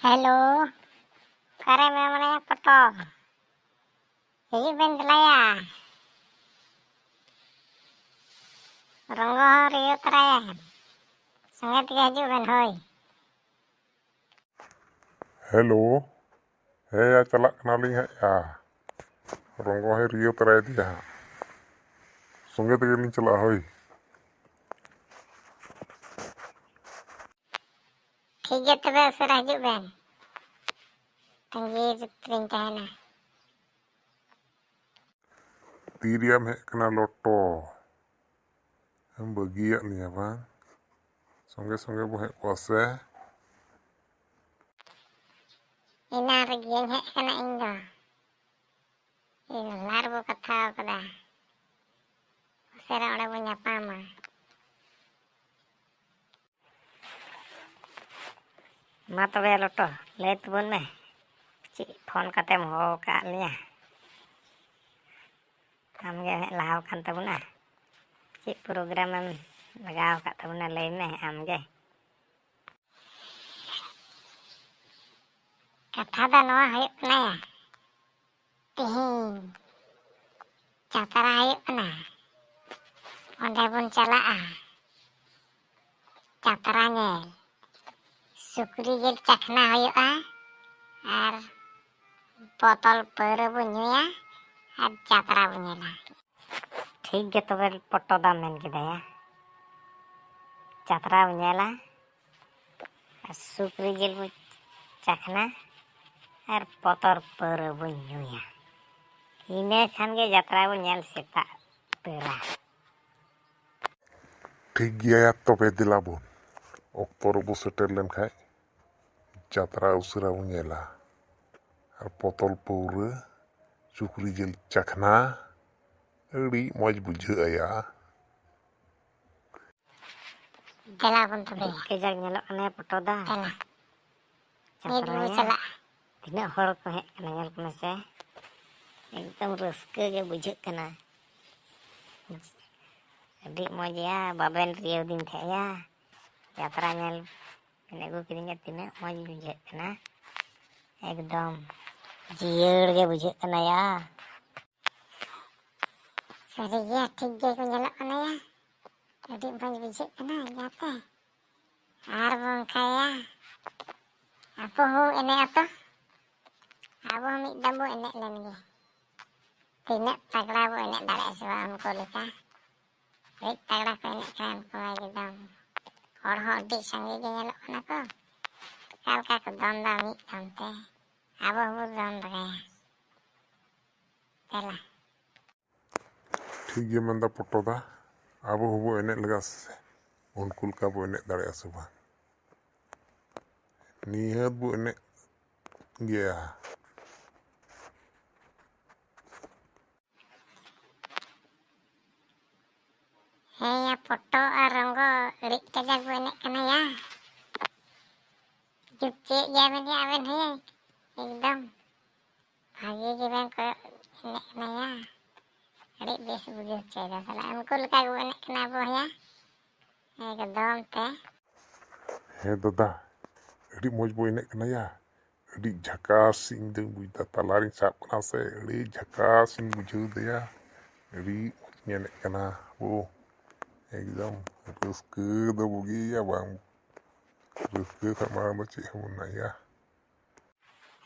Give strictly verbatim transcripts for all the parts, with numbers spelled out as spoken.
Hello, ᱚᱠᱟᱨᱮ ᱢᱮᱱᱟᱢᱟ ᱯᱚᱴᱚᱢ? ᱦᱤᱡᱩᱜ ᱵᱮᱱ ᱫᱮᱞᱟᱭᱟ᱾ ᱨᱚᱝᱜᱚ ᱦᱚᱸ ᱨᱤᱭᱟᱹᱣ ᱛᱚᱨᱟᱭᱟ᱾ ᱥᱚᱸᱜᱮ ᱛᱮᱜᱮ ᱦᱤᱡᱩᱜ ᱵᱮᱱ, ᱦᱳᱭ᱾ ᱦᱮᱞᱳ, ᱦᱮᱸ ᱭᱟ, ᱪᱟᱞᱟᱜ ᱠᱟᱱᱟᱞᱤᱧ ᱦᱟᱸᱜ ᱭᱟ᱾ ᱨᱚᱝᱜᱚ ᱦᱚᱸᱭ ᱨᱤᱭᱟᱹᱣ ᱛᱚᱨᱟᱭᱮᱫᱮᱭᱟ ᱦᱟᱸᱜ᱾ ᱥᱚᱸᱜᱮ ᱛᱮᱜᱮ ᱞᱤᱧ ᱪᱟᱞᱟᱜᱼᱟ, ᱦᱳᱭ᱾ ᱴᱷᱤᱠ ᱜᱮᱭᱟ ᱛᱚᱵᱮ, ᱩᱥᱟᱹᱨᱟ ᱦᱤᱡᱩᱜ ᱵᱮᱱ᱾ ᱛᱟᱺᱜᱤ ᱨᱮᱞᱤᱧ ᱛᱟᱦᱮᱱᱟ᱾ ᱛᱤᱨᱮᱭᱟᱢ ᱦᱮᱡ ᱠᱟᱱᱟ ᱞᱚᱴᱚ? ᱮᱢ ᱵᱟᱹᱜᱤᱭᱟᱫ ᱞᱤᱧᱟ ᱵᱟᱝ? ᱥᱚᱸᱜᱮ ᱥᱚᱸᱜᱮ ᱵᱚ ᱦᱮᱡ ᱠᱚᱜᱼᱟ ᱥᱮ? ᱮᱱᱟᱝ ᱨᱮᱜᱮᱧ ᱦᱮᱡ ᱠᱟᱱᱟ ᱤᱧ ᱫᱚ᱾ ᱤᱧ ᱦᱚᱞᱟ ᱨᱮᱵᱚ ᱠᱟᱛᱷᱟ ᱟᱠᱟᱫᱟ᱾ ᱩᱥᱟᱹᱨᱟ ᱚᱸᱰᱮ ᱵᱚ ᱧᱟᱯᱟᱢᱟ᱾ ᱢᱟ ᱛᱚᱵᱮ ᱞᱚᱴᱚ, ᱞᱟᱹᱭ ᱛᱟᱵᱚᱱ ᱢᱮ, ᱪᱮᱫ ᱯᱷᱳᱱ ᱠᱟᱛᱮᱢ ᱦᱚᱦᱚ ᱟᱠᱟᱫ ᱞᱮᱭᱟ? ᱟᱢᱜᱮ ᱦᱮᱡ ᱞᱟᱦᱟ ᱟᱠᱟᱱ ᱛᱟᱵᱚᱱᱟ᱾ ᱪᱮᱫ ᱯᱨᱳᱜᱨᱟᱢ ᱮᱢ ᱞᱟᱜᱟᱣ ᱟᱠᱟᱫ ᱛᱟᱵᱚᱱᱟ, ᱞᱟᱹᱭ ᱢᱮ ᱟᱢᱜᱮ᱾ ᱠᱟᱛᱷᱟ ᱫᱚ ᱱᱚᱣᱟ ᱦᱩᱭᱩᱜ ᱠᱟᱱᱟ, ᱛᱮᱦᱮᱧ ᱡᱟᱛᱨᱟ ᱦᱩᱭᱩᱜ ᱠᱟᱱᱟ, ᱚᱸᱰᱮ ᱵᱚᱱ ᱪᱟᱞᱟᱜᱼᱟ ᱡᱟᱛᱨᱟ ᱧᱮᱞ᱾ ᱥᱩᱠᱨᱤ ᱡᱤᱞ ᱪᱟᱠᱷᱱᱟ ᱦᱩᱭᱩᱜᱼᱟ ᱟᱨ ᱵᱚᱛᱚᱞ ᱯᱟᱹᱣᱨᱟᱹ ᱵᱚᱱ ᱧᱩᱭᱟ ᱟᱨ ᱡᱟᱛᱨᱟ ᱵᱚᱱ ᱧᱮᱞᱟ᱾ ᱴᱷᱤᱠ ᱜᱮ ᱛᱚᱵᱮ ᱯᱚᱴᱚ ᱫᱟᱢ ᱢᱮᱱ ᱠᱮᱫᱟᱭᱟ, ᱡᱟᱛᱨᱟ ᱵᱚᱱ ᱧᱮᱞᱟ᱾ ᱟᱨ ᱥᱩᱠᱨᱤ ᱡᱤᱞ ᱵᱚ ᱪᱟᱠᱷᱱᱟ ᱟᱨ ᱵᱚᱛᱚᱞ ᱯᱟᱹᱣᱨᱟᱹ ᱵᱚ ᱧᱩᱭᱟ᱾ ᱤᱱᱟᱹ ᱠᱷᱟᱱ ᱜᱮ ᱡᱟᱛᱨᱟ ᱵᱚ ᱧᱮᱞ ᱥᱮᱛᱟᱜ ᱩᱛᱟᱹᱨᱟ᱾ ᱴᱷᱤᱠ ᱜᱮᱭᱟ, ᱛᱚᱵᱮ ᱫᱮᱞᱟ ᱵᱚᱱ, ᱚᱠᱛᱚ ᱨᱮᱵᱚ ᱥᱮᱴᱮᱨ ᱞᱮᱱ ᱠᱷᱟᱡ ᱡᱟᱛᱨᱟ ᱩᱥᱟᱹᱨᱟ ᱵᱚᱱ ᱧᱮᱞᱟ᱾ ᱟᱨ ᱵᱚᱛᱚᱞ ᱯᱟᱹᱣᱨᱟᱹ, ᱥᱩᱠᱨᱤ ᱡᱤᱞ ᱪᱟᱠᱷᱱᱟ, ᱟᱹᱰᱤ ᱢᱚᱡᱽ ᱵᱩᱡᱷᱟᱹᱜᱼᱟ ᱭᱟ᱾ ᱫᱮᱞᱟ ᱵᱚᱱ ᱛᱚᱵᱮ᱾ ᱟᱹᱰᱤ ᱠᱟᱡᱟᱠ ᱧᱮᱞᱚᱜ ᱠᱟᱱᱟᱭ ᱯᱚᱴᱚ ᱫᱟ᱾ ᱫᱮᱞᱟ᱾ ᱱᱤᱛ ᱵᱚᱱ ᱪᱟᱞᱟᱜᱼᱟ᱾ ᱛᱤᱱᱟᱹᱜ ᱦᱚᱲ ᱠᱚ ᱦᱮᱡ ᱠᱟᱱᱟ, ᱧᱮᱞ ᱠᱚᱢᱮ ᱥᱮ᱾ ᱮᱠᱫᱚᱢ ᱨᱟᱹᱥᱠᱟᱹ ᱜᱮ ᱵᱩᱡᱷᱟᱹᱜ ᱠᱟᱱᱟ᱾ ᱟᱹᱰᱤ ᱢᱚᱡᱽ ᱭᱟ, ᱵᱟᱵᱮᱱ ᱨᱤᱭᱟᱹᱣᱫᱤᱧ ᱛᱟᱦᱮᱸᱫ ᱭᱟ᱾ ᱡᱟᱛᱨᱟ ᱧᱮᱞ ᱮᱱᱮᱡ ᱟᱹᱜᱩ ᱠᱤᱫᱤᱧᱟ, ᱛᱤᱱᱟᱹᱜ ᱢᱚᱡᱽ ᱵᱩᱡᱷᱟᱹᱜ ᱠᱟᱱᱟ, ᱮᱠᱫᱚᱢ ᱡᱤᱭᱟᱹᱲ ᱜᱮ ᱵᱩᱡᱷᱟᱹᱜ ᱠᱟᱱᱟ ᱭᱟ᱾ ᱥᱟᱹᱨᱤ ᱜᱮ, ᱴᱷᱤᱠ ᱜᱮ ᱠᱚ ᱧᱮᱞᱚᱜ ᱠᱟᱱᱟ ᱭᱟ᱾ ᱟᱹᱰᱤ ᱢᱚᱡᱽ ᱵᱩᱡᱷᱟᱹᱜ ᱠᱟᱱᱟ ᱡᱟᱛᱮ᱾ ᱟᱨ ᱵᱚᱱ ᱠᱷᱟᱭᱟ, ᱟᱠᱚ ᱦᱚᱸ ᱮᱱᱮᱡ ᱟᱛᱚ, ᱟᱵᱚ ᱦᱚᱸ ᱢᱤᱫ ᱫᱚᱢ ᱵᱚ ᱮᱱᱮᱡ ᱞᱮᱱ ᱜᱮ᱾ ᱛᱤᱱᱟᱹᱜ ᱛᱟᱜᱽᱲᱟ ᱵᱚ ᱮᱱᱮᱡ ᱫᱟᱲᱮᱭᱟᱜᱼᱟ ᱥᱮ ᱵᱟᱝ ᱩᱱᱠᱩ ᱞᱮᱠᱟ? ᱟᱹᱰᱤ ᱛᱟᱜᱽᱲᱟ ᱠᱚ ᱮᱱᱮᱡ ᱠᱟᱱᱟ ᱩᱱᱠᱩ ᱢᱟ ᱮᱠᱫᱚᱢ᱾ ᱦᱚᱲ ᱦᱚᱸ ᱟᱹᱰᱤ ᱥᱟᱸᱜᱮ ᱜᱮ ᱧᱮᱞᱚᱜ ᱠᱟᱱᱟ ᱠᱚ᱾ ᱚᱠᱟ ᱞᱮᱠᱟ ᱠᱚ ᱫᱚᱱ ᱫᱟ ᱢᱤᱫ ᱫᱚᱢ ᱛᱮ᱾ ᱟᱵᱚ ᱦᱚᱸᱵᱚ ᱫᱚᱱ ᱞᱮᱜᱟᱭᱟ᱾ ᱫᱮᱞᱟ᱾ ᱴᱷᱤᱠ ᱜᱮ ᱢᱮᱱᱫᱟ ᱯᱚᱴᱚᱫᱟ, ᱟᱵᱚ ᱦᱚᱸᱵᱚ ᱮᱱᱮᱡ ᱞᱮᱜᱟ ᱥᱮ, ᱩᱱᱠᱩ ᱞᱮᱠᱟ ᱵᱚ ᱮᱱᱮᱡ ᱫᱟᱲᱮᱭᱟᱜᱼᱟ ᱥᱮ ᱵᱟᱝ? ᱱᱤᱦᱟᱹᱛ ᱵᱚ ᱮᱱᱮᱡ ᱜᱮᱭᱟ᱾ ᱦᱮᱸ ᱭᱟ, ᱯᱚᱴᱚ ᱟᱨ ᱨᱚᱝᱜᱚ ᱟᱹᱰᱤ ᱠᱟᱡᱟᱠ ᱵᱚ ᱮᱱᱮᱡ ᱠᱟᱱᱟ ᱭᱟ᱾ ᱡᱩᱛ ᱪᱮᱫ ᱜᱮᱭᱟ ᱵᱮᱱ ᱭᱟ ᱟᱵᱮᱱ ᱦᱚᱸ ᱭᱟ, ᱮᱠᱫᱚᱢ᱾ ᱵᱷᱟᱜᱮ ᱜᱮ ᱵᱮᱱ ᱠᱚᱭᱚᱜ ᱮᱱᱮᱡ ᱠᱟᱱᱟ ᱭᱟ᱾ ᱟᱹᱰᱤ ᱵᱮᱥ ᱵᱩᱡᱷᱟᱹᱣ ᱦᱚᱪᱚᱭᱮᱫᱟ ᱥᱟᱞᱟ᱾ ᱩᱱᱠᱩ ᱞᱮᱠᱟ ᱜᱮᱵᱚ ᱮᱱᱮᱡ ᱠᱟᱱᱟ ᱟᱵᱚ ᱦᱚᱸ ᱭᱟ᱾ ᱮᱠᱫᱚᱢ ᱛᱮ᱾ ᱦᱮᱸ ᱫᱟᱫᱟ, ᱟᱹᱰᱤ ᱢᱚᱡᱽ ᱵᱚ ᱮᱱᱮᱡ ᱠᱟᱱᱟ ᱭᱟ᱾ ᱟᱹᱰᱤ ᱡᱷᱟᱠᱟᱥ ᱤᱧ ᱫᱚᱧ ᱵᱩᱡᱽ ᱫᱟ᱾ ᱛᱟᱞᱟᱨᱤᱧ ᱥᱟᱵ ᱠᱟᱱᱟ ᱥᱮ, ᱟᱹᱰᱤ ᱡᱷᱟᱠᱟᱥ ᱤᱧ ᱵᱩᱡᱷᱟᱹᱣ ᱫᱟᱭᱟ᱾ ᱟᱹᱰᱤ ᱢᱚᱡᱽ ᱤᱧ ᱮᱱᱮᱡ ᱠᱟᱱᱟ ᱵᱚ᱾ ᱮᱠᱫᱚᱢ ᱨᱟᱹᱥᱠᱟᱹ ᱫᱚ ᱵᱩᱜᱤᱭᱟ ᱵᱟᱝ, ᱨᱟᱹᱥᱠᱟᱹ ᱠᱷᱚᱱ ᱢᱟᱲᱟᱝ ᱫᱚ ᱪᱮᱫ ᱦᱚᱸ ᱵᱟᱹᱱᱩᱜᱼᱟ ᱭᱟ᱾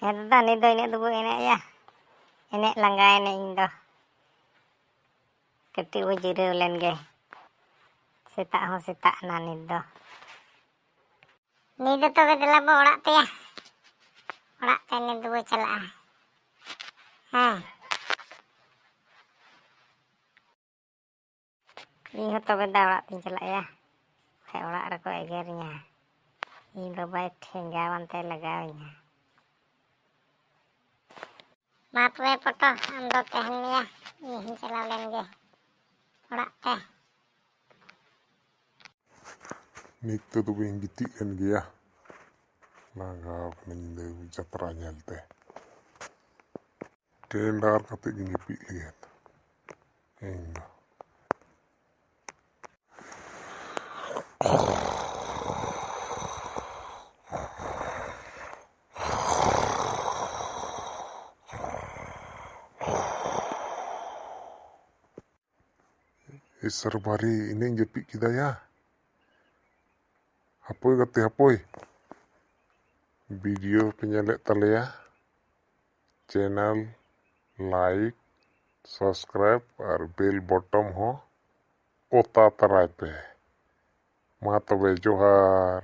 ᱦᱮᱸ ᱫᱟᱫᱟ, ᱱᱤᱛ ᱫᱚ ᱤᱱᱟᱹᱜ ᱫᱚᱵᱚ ᱮᱱᱮᱡᱼᱟ᱾ ᱮᱱᱮᱡ ᱞᱟᱸᱜᱟᱭᱮᱱᱟᱹᱧ ᱤᱧ ᱫᱚ᱾ ᱠᱟᱹᱴᱤᱡ ᱵᱚ ᱡᱤᱨᱟᱹᱣ ᱞᱮᱱ ᱜᱮ᱾ ᱥᱮᱛᱟᱜ ᱦᱚᱸ ᱥᱮᱛᱟᱜ ᱮᱱᱟ ᱱᱤᱛ ᱫᱚ᱾ ᱱᱤᱛ ᱫᱚ ᱛᱚᱵᱮ ᱫᱮᱞᱟ ᱵᱚ ᱚᱲᱟᱜ ᱛᱮᱭᱟ᱾ ᱚᱲᱟᱜ ᱛᱮ ᱱᱤᱛ ᱫᱚᱵᱚ ᱪᱟᱞᱟᱜᱼᱟ᱾ ᱦᱮᱸ᱾ ᱤᱧ ᱦᱚᱸ ᱛᱚᱵᱮ ᱫᱟ ᱚᱲᱟᱜ ᱛᱤᱧ ᱪᱟᱞᱟᱜ ᱭᱟ᱾ ᱵᱟᱠᱷᱟᱡ ᱚᱲᱟᱜ ᱨᱮᱠᱚ ᱮᱜᱮᱨᱤᱧᱟ᱾ ᱤᱧ ᱵᱟᱵᱟᱭ ᱴᱷᱮᱸᱜᱟ ᱵᱟᱱᱛᱮ ᱞᱟᱜᱟᱣᱤᱧᱟ᱾ ᱢᱟ ᱛᱚᱵᱮ ᱯᱚᱴᱚ, ᱟᱢ ᱫᱚ ᱛᱟᱦᱮᱱ ᱢᱮᱭᱟ, ᱤᱧ ᱦᱚᱸᱧ ᱪᱟᱞᱟᱣ ᱞᱮᱱ ᱜᱮ ᱚᱲᱟᱜ ᱛᱮ᱾ ᱱᱤᱛ ᱛᱮᱫᱚ ᱵᱟᱹᱧ ᱜᱤᱛᱤᱡ ᱞᱮᱱ ᱜᱮᱭᱟ, ᱞᱟᱸᱜᱟᱣ ᱠᱟᱹᱱᱟᱹᱧ ᱧᱤᱫᱟᱹ ᱡᱟᱛᱨᱟ ᱧᱮᱞ ᱛᱮ᱾ ᱴᱮᱸᱰᱟᱨ ᱠᱟᱛᱮ ᱜᱤᱧ ᱡᱟᱹᱯᱤᱫ ᱞᱮᱜᱮ ᱤᱧ ᱫᱚ᱾ ᱤᱥᱟᱨ ᱵᱟᱨᱤ ᱤᱱᱟᱹᱧ ᱡᱟᱹᱯᱤᱫ ᱠᱮᱫᱟ ᱭᱟ᱾ ᱦᱟᱯᱳᱭ ᱜᱟᱛᱮ ᱦᱟᱯᱳᱭ, ᱵᱷᱤᱰᱤᱭᱳ ᱯᱮ ᱧᱮᱞᱮᱫ ᱛᱟᱞᱮᱭᱟ, ᱪᱮᱱᱮᱞ ᱞᱟᱭᱤᱠ, ᱥᱟᱵᱥᱠᱨᱟᱭᱤᱵ ᱟᱨ ᱵᱮᱞ ᱵᱚᱴᱚᱢ ᱦᱚᱸ ᱚᱛᱟ ᱛᱟᱨᱟᱭ ᱯᱮ᱾ ᱢᱟ ᱛᱚᱵᱮ ᱡᱚᱦᱟᱨ᱾